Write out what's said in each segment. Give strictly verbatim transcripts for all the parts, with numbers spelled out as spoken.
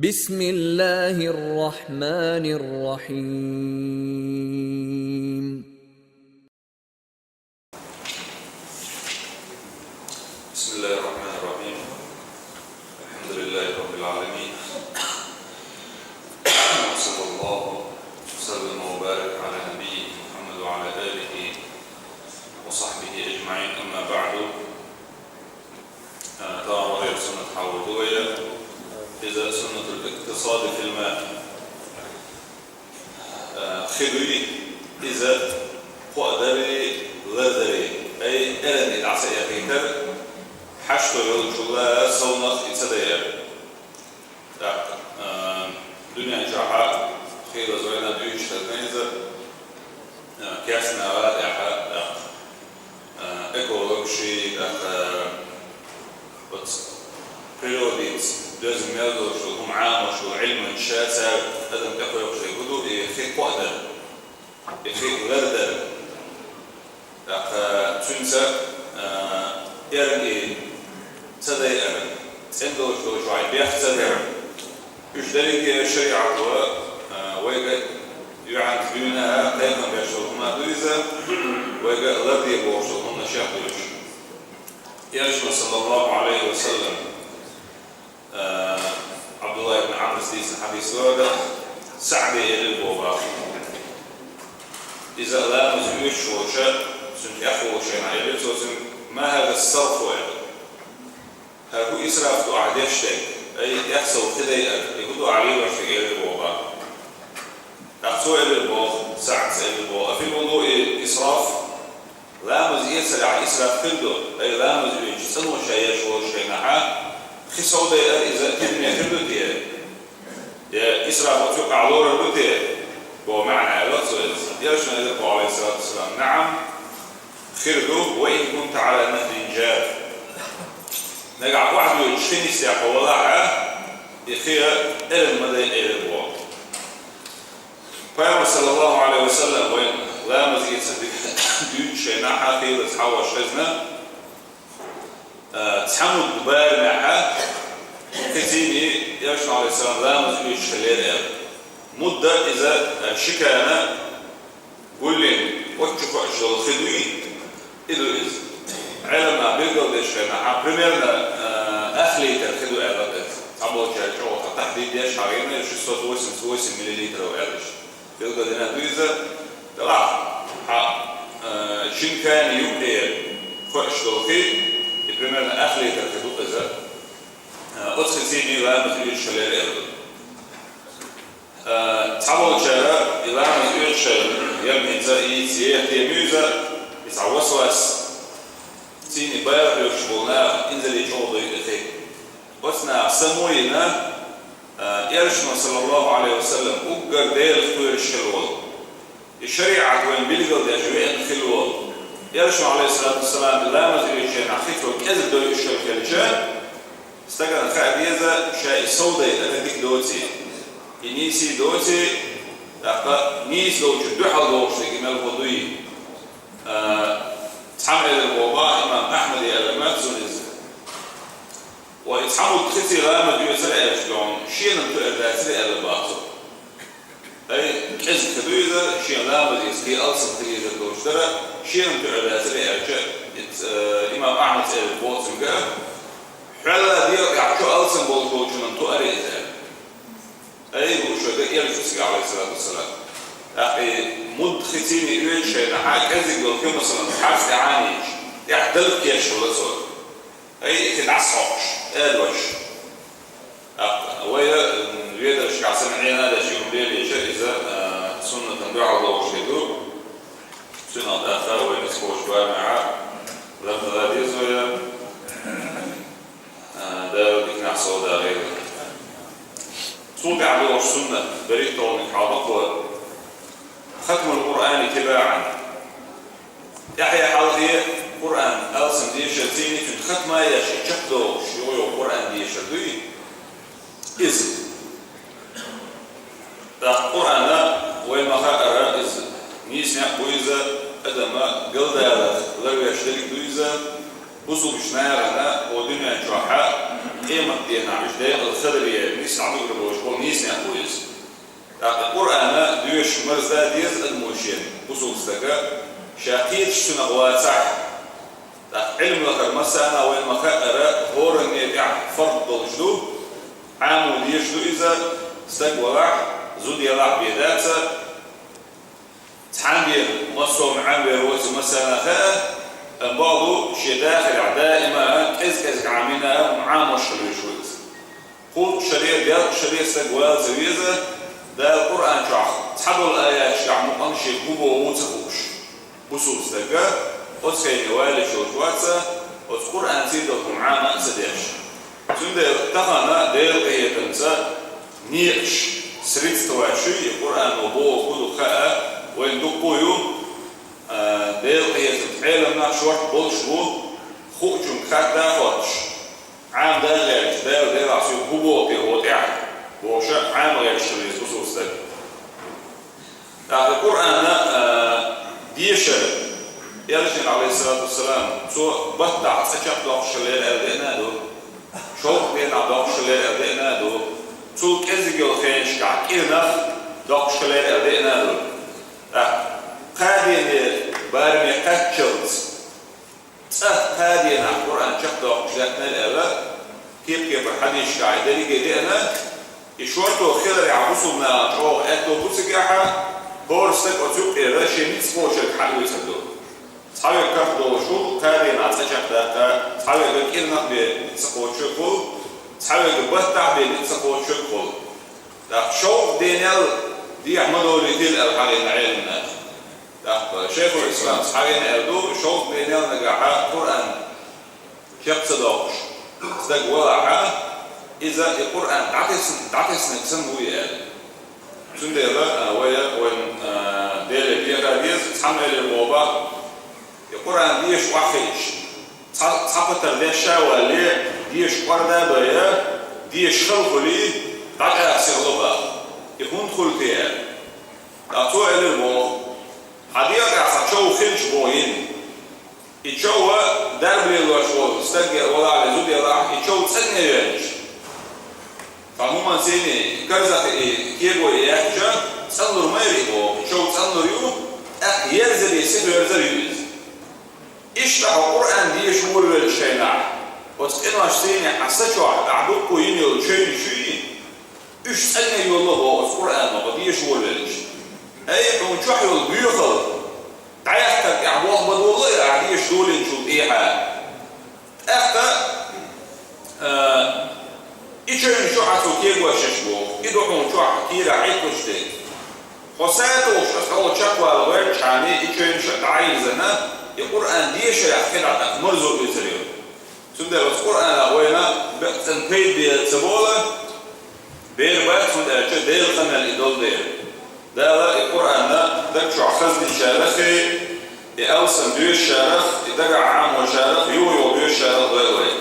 بسم الله الرحمن الرحيم. بسم الله الرحمن الرحيم. الحمد لله رب العالمين. وصلى الله وسلم وبارك على نبيه محمد وعلى آله وصحبه أجمعين. أما بعد. Э, тагӀа вай суннат хьалву вай. Иза суннатул икътисади фил маъ. Э, хи дуй, иза кхоъ дари, лар дари. Ай, эран и дӀаса яхийтар, хьашто йолчулла совнах и ца даяр. Так, э, дуьнен чохь хийла зойна дуьйцуш хезна иза, э, керстна гӀала тӀехь, так, э, экологаш, так, э, оцу природица доьзна мел долуш долу хӀума Ӏамош долу Ӏилманчаш, цара адам тӀекхойкхуш дерг хӀун ду, и хи кхоъ дар, и хи лар дар. ТӀаккха цуьнца, а, эрна и ца дайар, цӀена долуш долчохь и бех ца дар. Уьш дерриге шариӀато, а, вайга юьхьанца дуьйна пайхамарш долу хӀума ду иза, вайга ларде бохуш долу хӀуманаш ду уьш. Элчано, саллаллаху Ӏалайхи ва саллам, Э, Ӏабдулла ибн Ӏамрас дийцина хьадис ларда, СаӀде элира боху. Иза ламаз оьцуш волуша, цуьнан тӀехволуш вайна элира цо цуьнга: «Ма хӀаза ссарфу», — аьлла. «ХӀара хӀун исраф ду ахь деш дерг? Ай, тӀехсов хи дайар, и хӀун ду ахь лелош дерг?» — элира боху. ТӀаккха цо элира боху, СаӀдас элира боху: «Афил вудуи исраф?» Ламаз эцарехь исраф хир ду, ай, ламаз оьцуш цӀано ша еш волуш хенахь, хи сов дайар иза тидаме хир ду те? Я исраф оцу юкъахь лорур ду те? Бо маьӀна аьлла цо иза. Элчано элира боху, Ӏалайхиссалату вассалам: «НаӀам, хир ду, ва ин кунта Ӏала нахьрин жар». Нагахь охьадоьдуш хи нисдеш хьо валахь а, и хи эрна ма дай, элира боху. Пайхамар, саллаллаху Ӏалайхи ва саллам, вайн ламаз эцар дика дуьйцуш шайна хьан хийлаза хьалош хезна, а, цхьа мудда барамехь, кхин цийний Элчано, Ӏалайхиссалам, ламаз оьцуш хиллера аьлла. Мудда иза, а, шикана гуллин, оццу чу кхоъуш долу хи дуй, и ду иза. Ӏеламнаха билгалдеш хенахь, примерно, а, ах литр хи ду аьлла иза. Цхьаболчара чӀогӀа тахдид деш хьагӀийна, шестьсот восемьдесят восемь миллилитров аьлла иштта. Билгалдина ду иза, делахь, хьан, а, шин кани юккъе кхоъуш долу хи, и примерно ах литр хи ду иза. А, оцу хи цийний ламаз оьцуш хиллера аьлла. Э, цхьаболчара и ламаз оьцуш хилар, я хӀинца и цӀе тема ю иза, и цхьа васвас, цийний байракх оьцуш болу нах инзаре чӀогӀа дойу и хи. Оцу наха самойина, э, Элчано, саллаллаху Ӏалайхи ва саллам, уггар Делах кхоьруш хилла волу. И шариӀат вайн билгалдеш веана хилла волу. Элчано, Ӏалайхиссалату вассалам, и ламаз оьцуш хи цо кӀезиг дойуш хилла хилча, стагана хаа деза, ша и сов дайар дика доций, и нийса доций, тӀаккха нийса долчу дуьхьал догӀуш дерг мел хӀун дуй. А, цхьамма элира боху, имам Ахьмаде аьлла ма ду иза. Ва и цхьа мудда хи цийний ламаз оьцура аьлча, шена тоьар дацара аьлла боху цо. Ай, кӀезиг хи ду иза, шен ламаз эца, кхин алсам хи езар долуш дара, шена тоьар дацара аьлча, э, имам Ахьмада элира боху цуьнга: «Хьол а дегӀ тӀехь чу алсам болуш волчунна тоьар иза». Ай, лууш вай дан Элчанца, Ӏалайхиссалату вассалам. ТӀаккха и мудда хи цийний оьцуш хенахь, кӀезиг долу хи, масалан, хьарс тӀе Ӏанийча, тӀехь далла кеш хилла цо. Ай, хи дӀасахьокхуш, адош. ТӀаккха вай, м, ведаршкахь санна Ӏена деш юха лелийча, иза, а, суннатан дуьхьал догӀуш хи ду. Цуьнан тӀаккха вай мискочу барамехь лардала деза вай, а, Дала диканехь совдахийла. Цул тӀаьхьа догӀуш суннат, берхӀитталгӀаниг хьалха-кх, хатмул Къуръани тибаӀан. ТӀаьхье-хьалхе Къуръан алсам дешар, цийний цуьнан хатма а еш, чекхдохуш, юха-юха Къуръан дешар дуй иза. ТӀаккха Къуръан, вай ма-хаъара, иза нийса некъ бу иза, адама галдаларх ларвеш дерг ду иза, бусулба нахана хӀокху дуьнен чохь, къематдийнахь уьш декъала хиларе нийса дӀадугур болуш ТӀаккха Къуръан доьшуш марзда деза адамо шена, бусалба стага, ша кхеташ цунах вацахь. ТӀаккха Ӏилма лахар массарна а вайна ма-хаъара, хӀоранна тӀехь фарз долуш ду, Ӏамо дезаш ду иза, стаг валахь, зуда ялахь бен дац, цхьанне массо а Ӏамавер воцу массарна а хаьа, амма бакъду, шен дахарехь даима, кӀез-кӀезиг Ӏамийна, хӀума Ӏамош хила везаш ву иза. Кхузткъа шаре, делкъа шаре стаг вала ца веза, Дала Къуръан чохь цхьадолу аяташкахь мукъана шен хӀун боху ца хууш. Бусалба стага оцу хене валийча йолуш вац, оцу Къуръанций долу хӀума Ӏама а ца деш. Цундела тахана Делан къинхетамца некъаш, средстваш ю, и Къуръано бохург хӀун ду хаа вайн дуккха а ю, а, Делан къинхетамца Ӏеламнах шортта болуш бу, хуучунга хатта а хоттуш. Ӏама дан гӀерташ, Дала делахь соьга хӀун боху те хӀокху тӀехь, бохуш, Ӏама гӀерташ хила веза бусалба стаг. ТӀаккха Къуръан, а, дешар, Элчано, Ӏалайхиссалату вассалам, цо баттахь цӀа чекхдоккхуш хиллера аьлла деана а ду, шовкъ денахь доккхуш хиллера аьлла деана а ду, цул кӀезиг йолу хенашкахь кӀирнах доккхуш хиллера аьлла деана а ду. ТӀаккха кхаа денера бараме кхаччалц, цӀа кхаа денахь Къуръан чекхдоккхуш даьхнера аьлла, кеп-кепара хьадисашкахь и дерриге а деана, и шорто хиларехь бусалба нахана чӀогӀа аьтто бу цигахь, хӀора стаг оцу юкъера шен ницкъ кхочург хьаоьцур ду. Цхьаверг карах долуш ву, кхаа денахь цӀа чекхдаккха, цхьаверг кӀирнах бен ницкъ кхочург хуьлу, цхьаверг баттахь бен ницкъ кхочург хуьлу. ТӀаккха шовкъ денел дехьа ма долуьйтийла аьлла хьахийна Ӏеламнаха. ТӀаккха Шайхул Ислам цхьаьна аьлла ду, шовзткъа денел нагахь Къуръан чекх ца доккхуш стаг валахь, иза и Къуръан дӀатесна-, дӀатеснарг санна ву и аьлла. Цундела, а, вай, вайн, а, Деле дехар деза, цхьаммо элира боху бах, и Къуръан деша охьахиъча, цхьа, цхьа патар дешша а валале, деша кӀорда а дой, деша хала хуьлий, дӀакъаьста сихало бах. И хӀунда хуьлу те аьлла. Ткъа цо элира боху: «Хьан дегӀ тӀехь цхьа чов хилча боху йина. И чов дарба лелош волу стаг валахь, зуда ялахь, и чов цӀанъян йоьллуш. Цхьа хӀуманца йина, карзах и кего яьккхича, цӀанлур ма яра и боху, и чов цӀанлур ю, тӀаккха ерзаре сиха верзар ю иза. Иштта хьо Къуръан деша волавеллачу хенахь, оцу къиношца йина хьан са чохь ахь дуккха йина йолу чевнаш юй, уьш цӀанъян йолало боху оцу Къуръано хьо деша волавелча. Ай, хьуна чохь йолу боьхалла, дӀаяхкар тӀехь болх ма доллу и ахь деша долийначул тӀехьа. ТӀаккха, а, и чевнаш ю хьан цу кегош еш боху, и ду хьуна чохь кийрахь Ӏитталуш дерг. Хьо сатухуш аса хьо чекхвала гӀертачхьана, и чевнаш а дӀа а йирзина, и Къуръан дешарехь кхидӀа тӀаккха марзо оьцур ю. Цундела оцу Къуръанах вайна беккъа цӀена пайда бе ца болу, бер бац, хӀунда аьлча Делан къамел и долу дела. Дала и Къуръан даг чохь хазничарах а, и алсам доьшучарах, и дагахь Ӏамочарах, юха-юха доьшучарах дойла вай.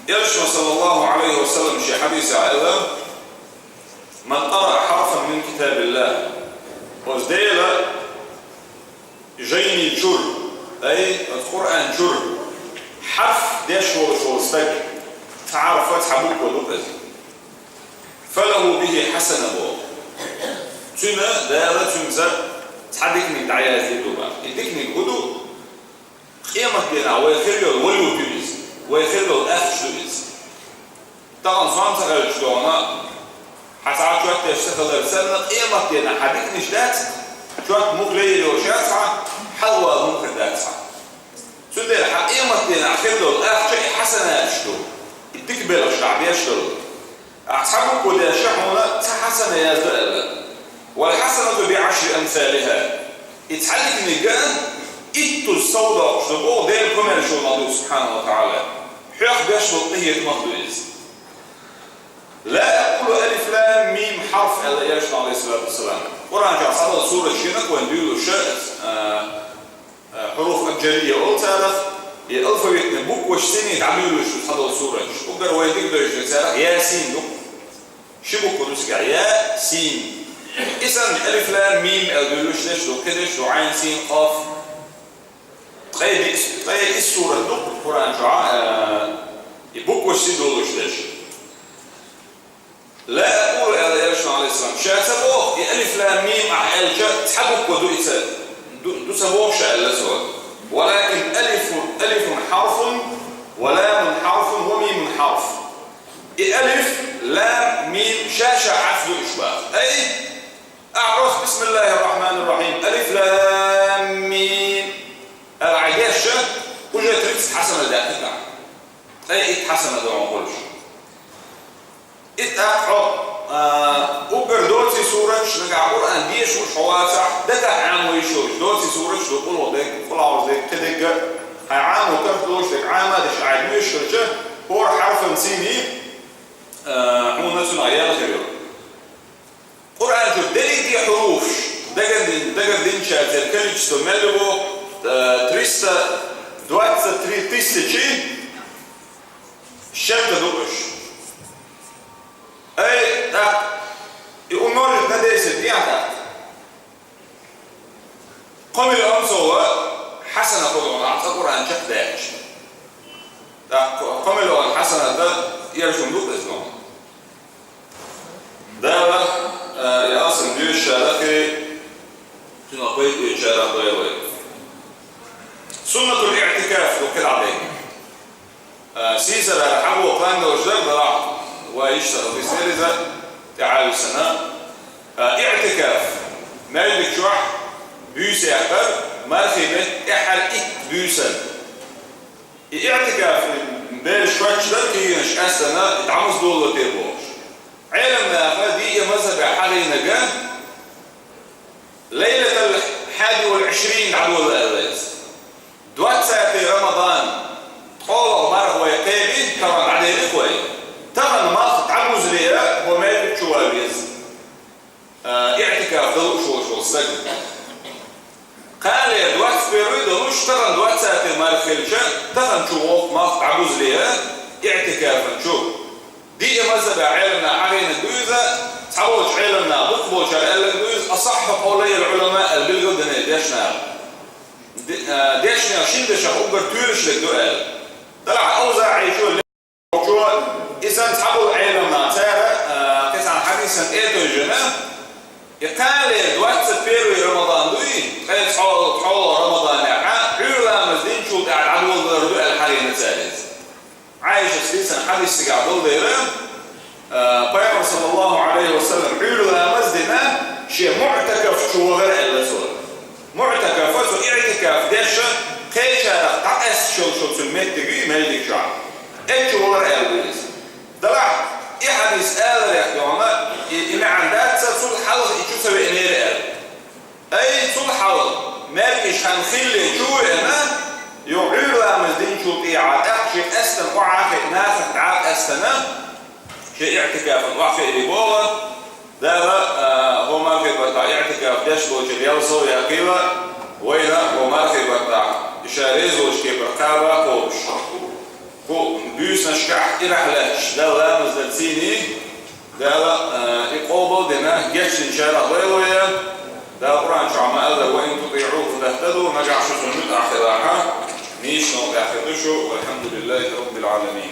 Элчано, саллаллаху Ӏалайхи ва саллам, шен хьадисехь аьлла: «Ман къараа хьарфан мин китабиллах». Оцу Делан жайни чуьра, ай, оцу Къуръан чуьра хьарф деш волуш волу стаг, цхьа хьарф, цхьа буква ду иза. «Фалаху бихи хьасана», боху. Цуьнан Дала цуьнца цхьа диканиг дӀаяздийр ду боху. И диканиг хӀун ду? Къематдийнахь вай хир йолу валюта ю иза, вай хир йолу ахча ду иза. Тахана сонта ца хилча дохана, хьан цхьа чот деш ца хилар санна, къематдийнахь хьан диканаш дац, чот муха лейр йолуш яц хьан, хьалавала хӀума хир дац хьан. Цундела хьан къематдийнахь хир долу ахча и хьасанаташ ду, и дика белхаш ахь деш долу. Ахь цхьа буква дешча, хьуна цхьа хьасана яздо аьлла. «Вал хьасанату би Ӏашри амсалиха». И цхьа диканиг а иттуза сов доккхуш ду боху Делан комаьршо ма ду, субхьанаху ва тагӀала. Хьох беш болу къинхетамах ду иза. «Ла акъулу алиф лам мим хьарф», аьлла Элчано, Ӏалайхиссалату вассалам. Къуръан чохь цхьадолу сурат шина вайн дуьйлуш, а, а, хьуруф абжария олу царах, и алфавитный букваш синий дӀадуьйлуш ду цхьадолу сураташ. Уггар вай дика дойчу царах Ясин ду. Ши буква ду цигахь: Я, Син. И санна алиф, лам, мим аьлла дуьйлуш дерш ду, кхидерш ду: Ӏайн, Син, Къаф. Ткъе диъ, ткъе исс сурат ду Къуръан чохь, э, и букваш сий долуш дерш. «Ла акъулу», аьлла Элчано, Ша ца боху, и алиф-лам-мим ахь аьлча, цхьа буква ду и ца, ду, ду ца боху ша аьлла цо. ولكن ألف، ألف حرف ولام حرف وميم حرف. И алиф, лам, мим ша-ша хьарф ду уьш боху. Ай, ахь просто بسم الله الرحمن الرحيم, алиф-лам-мим аьлла хьайна дешча, уже тридцать хьасана даьккхина ахь. Ткъе итт хьасана ду хьуна хуьлуш. И тӀаккха хьо, а, уггар доций сураташ, нагахь Къуръан дешаш хьо вацахь, дагахь Ӏамо йиш йолуш доций сураташ ду, къулгӀа дерг, къулгӀа дерг, кхин дерг, хьайн Ӏамо карт долуш дерг, Ӏама деш ахь доьшуш хилча, хӀора хьарфан цӀийне, а, хьуна цунах ял хир ю. Къуръан чу дерриге хьуруфаш, дагардин-, дагардинчара церан количество мел ю боху, а, триста двадцать три тысячи шаьрда ду уьш. Ай, тӀаккха и умножить на десять дехьа тӀаккха. Кхо миллион сов хьасана хуьлу хьуна ахь цкъа Къуръан чекхдаьлча. ТӀаккха кхо миллион хьасана дан, ерш хӀума ду иза хьуна. Дала, а, и алсам доьшучарах а, цунах пайда оьцучарах а дойла вай. سنة الاعتكاف ду кхидӀа дерг. А, сийсара хьагӀо план долуш дара, делахь вай иштта хила дисинера иза, тӀаьхьа а висина. А, иӀтикаф, маьждиг чохь буьйса яккхар, мархий беттан тӀаьххьара итт буьйсанна. И иӀтикаф бераш хоьттуш дара кхиънаш, къаьстина дӀа муьлш долалур дара бохуш. Ӏеламнаха диъе мазхӀабехь хьахийнарг, Лайлатал хьади вал Ӏишрин дӀадолла аьлла иза. Двадцатый Рамадан, ткъолгӀа марха вай кхаби, тахана дӀаделира вай. Тахана малх дӀабузале, хӀокху маьждиг чу вала веза. А, иӀтикаф дан лууш волуш волу стаг. Кхана двадцать первый долуш, тахана двадцатый марха хилча, тахана чу воккху малх дӀабузале, иӀтикафан чу. Диъе мазхӀабехь Ӏеламнаха хьахийнарг ду иза, цхьаболчу Ӏеламнаха, дукхахболчара аьлларг ду иза, асахьхьу къовлай ал-Ӏулама аьлла билгалдина дешнаш. Де-, а, дешнех шина дешах уггар тоьлуш дерг ду аьлла. Делахь АвзаӀичо, Левчо, и санна цхьаболу Ӏеламнаха, цара, а, кхин цхьана хьадисан тӀетевжина, и кхана двадцать первый Рамадан дуй, ткъе цхьо-, цхьолгӀа Рамаданехь, Ӏуьйра ламаз динчул тӀаьхьа дӀадолалур ду аьлла хьахийна цара иза. Ӏайшас дийцина хьадис цигахь долу дела, а, Пайхамар, саллаллаху Ӏалайхи ва саллам, Ӏуьйра ламаз дина, шен муӀтакаф чу вахара аьлла цо. МуӀтакаф цу иӀтикаф деш, кхечарах дӀакъаьсташ йолуш йолу цуьнан меттиг ю и маьждиг чохь. Эцчу вахара аьлла ду иза. Делахь, и хьадис аларех йогӀу, и, и маьӀна дац, цул хьалха и чу ца веанера аьлла. Ай, цул хьалха, маьркӀаж хан хилла чу а веана, юха Ӏуьйра ламаз динчул тӀехьа тӀаккха шен къаьстина охьа а хиъна, нахах дӀа а къаьстина, шен иӀтикафан охьахиъна боху, Дала, а, хӀокху мархий баттахь иӀтикаф деш болчеран ял сов яьккхийла, вайна хӀокху мархий баттахь и ша реза волчу кепара кхаба а кхобуш. Кху буьйсанашкахь ирахь лаьтташ Далла ламаз дар цийний, Дала, а, и къобал а дина, гечдинчарах дойла вай. Дала Къуръан чохь ма-аллара: «Ва ин тутиӀуху тахтаду», нагахь шу цунна муьтӀахь хилахь, нийсачу новкъахь хир ду шу. Валхьамдулиллахи раббил Ӏаламин.